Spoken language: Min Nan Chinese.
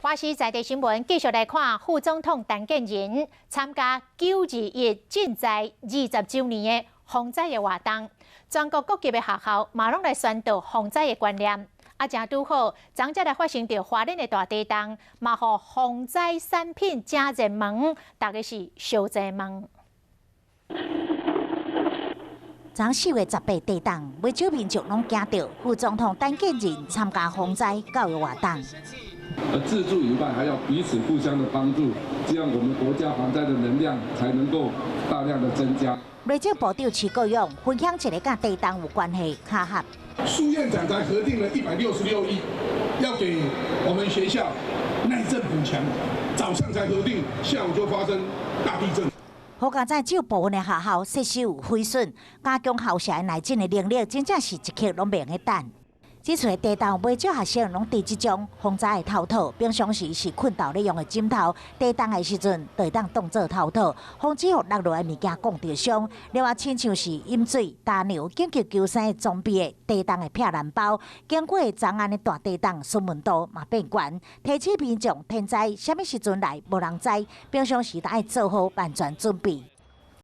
華視在地新聞繼續來看，副總統陳建仁參加9·21震災20週年的防災的活動，全國各級的學校嘛攏來宣導防災的觀念。啊，正拄好，昨才來發生著花蓮的大地動，嘛予防災產品誠熱門，大家是相濟問。昨4月18地動，袂少民眾攏驚著。副總統陳建仁參加防災教育活動。而自助以外，還要彼此互相的幫助，這樣我們國家防災的能量才能夠大量的增加。內政部長徐國勇分享一个佮地動有關係卡合。蘇院長才核定了166億，要給我們學校耐震補強。早上才核定，下午就發生大地震。好佳哉，只有部分的學校設施有毀損，加強校舍的耐震的能力，真正是一刻攏袂用等。這次地動，袂少學生攏提這種防災的頭套，平常時是睏晝咧用的枕頭，地動的時陣就會當當做頭套，防止予落落來的物件摃著傷。另外，親像是飲水、打尿、緊急求生的裝備的地動的避難包，經過昨暗的大地動，詢問度嘛變懸，提醒民眾天災啥物時陣來，無人知，平常時都愛做好萬全準備。